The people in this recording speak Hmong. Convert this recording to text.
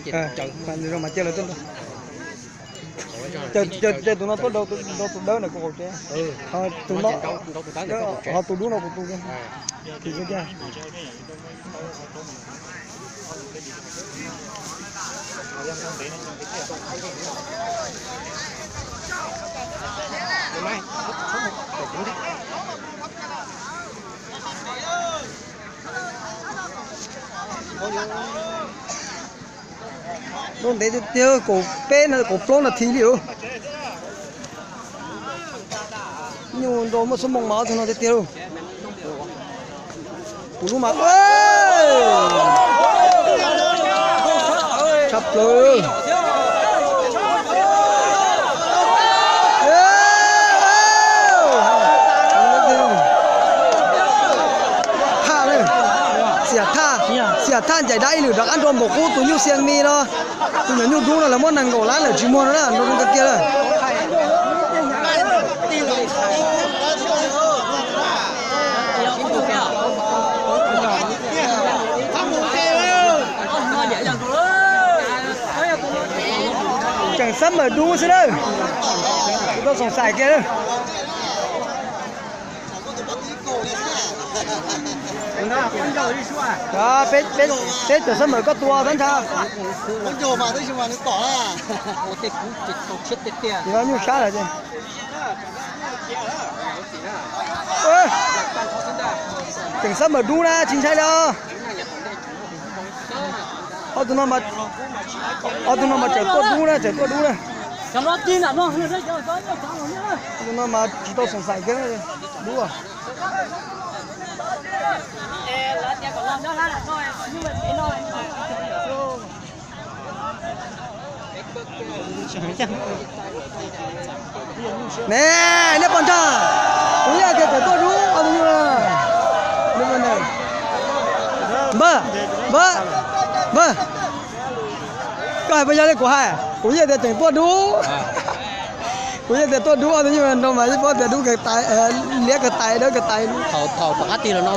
Mas cia lawv tuaj nrau. Ces tus no tuaj nrau tus dawb ntawm kuv qaum tsev. Tus no, ho tus dub no kuv tus. Nrau ntev tiag tiag, kaum peb no kaum plaub nas this li lawm. Nyuj nrau muaj xuab moos mas ob tug no tiag tiag lauj. Kuv lub mas tshaj plaws. Thaj, xiam thaj, xiam thaj ncaim dab ib lwm rov qab nrau npaum qub tus nyuj xiab mi no. Tus nyuam nyuj dub no lawv muab nees nkaum lab lawm tsis muag no na, nrau zoo kawg kiag lawm. Tseem xab mawm dub xwb na. Kuv tau xoom xaim kiag na. Peb cov xab mawm koj tua xab ntsha. Nyuj sab lawm ces. Tseem xab mawm dub na, tsis ntshai li os. Ob tug no, ob tug no mas tseem tuaj dub na, tseem tuaj dub na. Ob tug no mas tsis tau xoom xaim kiag, dub. Ne, nej pom ntag, kuv yeej tias tseem tuaj dub ob tug nyuj. Npawg, npawg, npawg, koj hais puas yog li kuv hais? Kuv yeej tias tseem tuaj dub. Kuv yeej tias tuaj dub ob tug nyuj no mas ib pob tias dub kawg tais, liab kawg tais, dawb kawg tais. Thaum tom qab tig los no